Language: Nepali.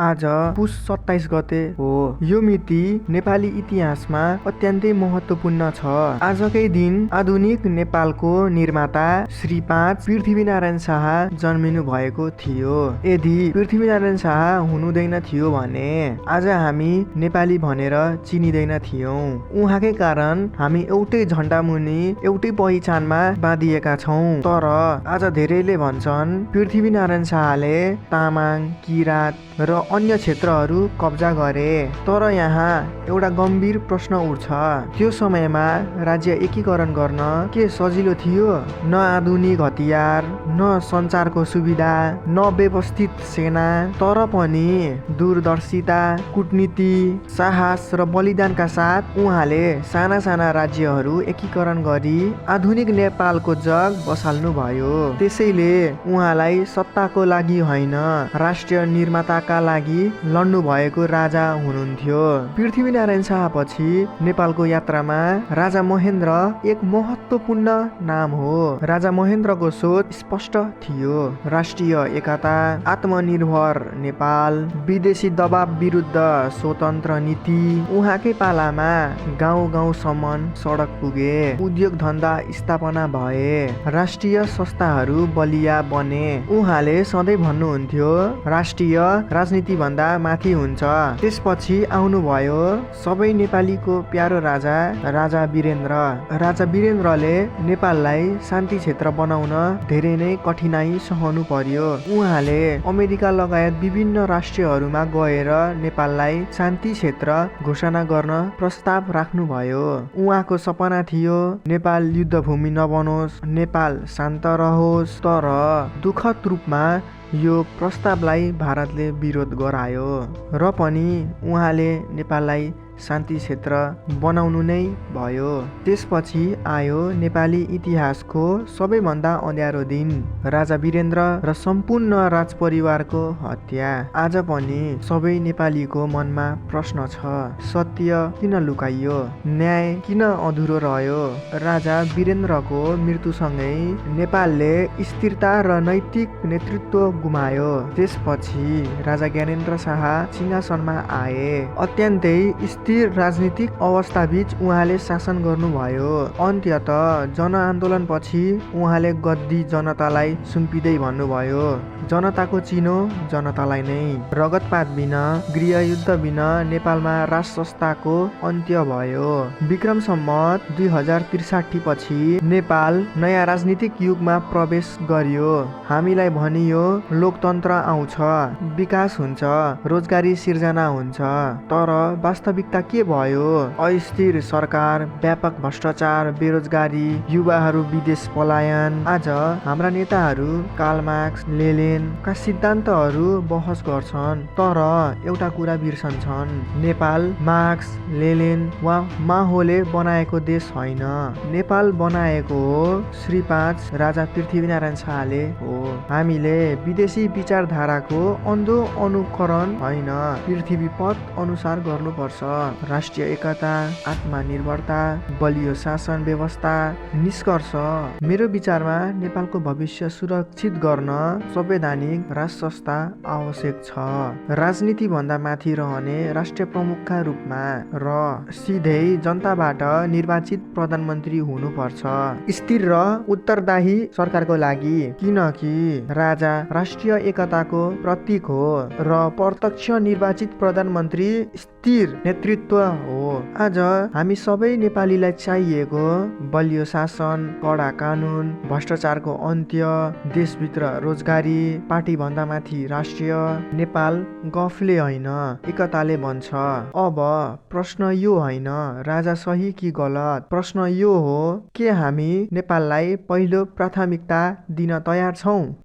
आज पुस 27 गते हो। यो मिति नेपाली इतिहासमा अत्यन्तै महत्त्वपूर्ण छ। आजकै दिन आधुनिक नेपालको निर्माता श्री 5 पृथ्वीनारायण शाह जन्मिनु भएको थियो। यदि पृथ्वीनारायण शाह हुनुहुँदैन थियो भने आज हामी नेपाली भनेर चिनिँदैन थियौं। उहाँकै कारण हामी एउटै झण्डा मुनि एउटै पहिचानमा बाँधिएका छौं। तर आज धेरैले भन्छन् पृथ्वीनारायण शाहले तामाङ, किराँत र अन्य क्षेत्रहरू कब्जा गरे। तर यहाँ एउटा गम्भीर प्रश्न उठ्छ, त्यो समयमा राज्य एकीकरण गर्न के सजिलो थियो? न आधुनिक हतियार, न सञ्चारको सुविधा, न व्यवस्थित सेना। तर पनि दूरदर्शिता, कूटनीति, साहस र बलिदानका साथ उहाँले साना साना राज्यहरू एकीकरण गरी आधुनिक नेपालको जग बसाल्नु भयो। त्यसैले उहाँलाई सत्ताको लागि होइन, राष्ट्रिय निर्माताका लागि लड्नु भएको राजा हुनुहुन्थ्यो। पृथ्वीनारायण शाह पछि नेपालको यात्रामा राजा महेन्द्र एक महत्त्वपूर्ण नाम हो। राजा महेन्द्रको सोच स्पष्ट थियो, राष्ट्रिय एकता, आत्मनिर्भर नेपाल, विदेशी दबाव विरुद्ध स्वतन्त्र नीति। उहाँकै पालामा गाउँ गाउँसम्म सडक पुगे, उद्योग धन्दा स्थापना भए, राष्ट्रिय संस्थाहरू बलिया बने। उहाँले सधैँ भन्नुहुन्थ्यो राष्ट्रिय राजनीति भन्दा माथि हुन्छ। त्यसपछि आउनुभयो सबै नेपालीको प्यारो राजा, राजा वीरेन्द्र। राजा वीरेन्द्रले नेपाललाई शान्ति क्षेत्र बनाउन धेरै नै कठिनाई सहनु पर्यो। उहाँले अमेरिका लगायत विभिन्न राष्ट्रहरूमा गएर नेपाललाई शान्ति क्षेत्र घोषणा गर्न प्रस्ताव राख्नुभयो। उहाँको सपना थियो नेपाल युद्धभूमि नबनोस्, नेपाल शान्त रहोस्। तर दुःखद रूपमा यो प्रस्तावलाई भारतले विरोध गरायो र पनि उहाँले नेपाललाई शान्ति क्षेत्र बनाउनु नै भयो। त्यसपछि आयो नेपाली इतिहासको सबैभन्दा अँध्यारो दिन, राजा वीरेन्द्र र सम्पूर्ण राजपरिवारको हत्या। आज पनि सबै नेपालीको मनमा प्रश्न छ, सत्य किन लुकाइयो? न्याय किन अधुरो रह्यो? राजा वीरेन्द्रको मृत्युसँगै नेपालले स्थिरता र नैतिक नेतृत्व गुमायो। त्यसपछि राजा ज्ञानेन्द्र शाह सिंहासनमा आए। अत्यन्तै स्थिर राजनीतिक अवस्थाबीच उहाँले शासन गर्नुभयो। अन्त्यतः जनआन्दोलनपछि उहाँले गद्दी जनतालाई सुम्पिँदै भन्नुभयो, जनताको चिनो जनतालाई नै। रगतपात बिना, गृहयुद्ध बिना नेपालमा राज संस्थाको अन्त्य भयो। विक्रम सम्वत 2063 पछि नेपाल नयाँ राजनीतिक युगमा प्रवेश गर्यो। हामीलाई भनियो लोकतन्त्र आउँछ, विकास हुन्छ, रोजगारी सिर्जना हुन्छ। तर वास्तविकता के भयो? अस्थिर सरकार, व्यापक भ्रष्टाचार, बेरोजगारी, युवाहरू विदेश पलायन। आज हाम्रा नेताहरू कार्ल मार्क्स, लेनिनका सिद्धान्तहरू बहस गर्छन्, तर एउटा कुरा बिर्सन्छन्, नेपाल मार्क्स, लेनिन वा माओले बनाएको देश होइन, नेपाल बनाएको हो श्री 5 राजा पृथ्वीनारायण शाहले हो। हामीले विदेशी विचारधाराको अन्धो अनुकरण होइन, पृथ्वी पथ अनुसार गर्नुपर्छ। राष्ट्रिय एकता, आत्मनिर्भरता, बलियो शासन व्यवस्था। निष्कर्ष, मेरो विचारमा नेपालको भविष्य सुरक्षित गर्न संवैधानिक राज संस्था आवश्यक छ। राजनीति भन्दा माथि रहने राष्ट्रिय प्रमुखका रूपमा र सिधै जनताबाट निर्वाचित प्रधानमन्त्री हुनुपर्छ, स्थिर र उत्तरदायी सरकारको लागि। किनकि राजा राष्ट्रिय एकताको प्रतीक हो र प्रत्यक्ष निर्वाचित प्रधानमन्त्री स्थिर नेतृत्व हो। आज हामी सबै नेपालीलाई चाहिएको बलियो शासन, कडा कानुन, भ्रष्टाचारको अन्त्य, देशभित्र रोजगारी, पार्टी भन्दा माथि राष्ट्रिय। नेपाल गफले होइन, एकताले बन्छ। अब प्रश्न यो होइन राजा सही कि गलत, प्रश्न यो हो के हामी नेपाललाई पहिलो प्राथमिकता दिन तयार छौं?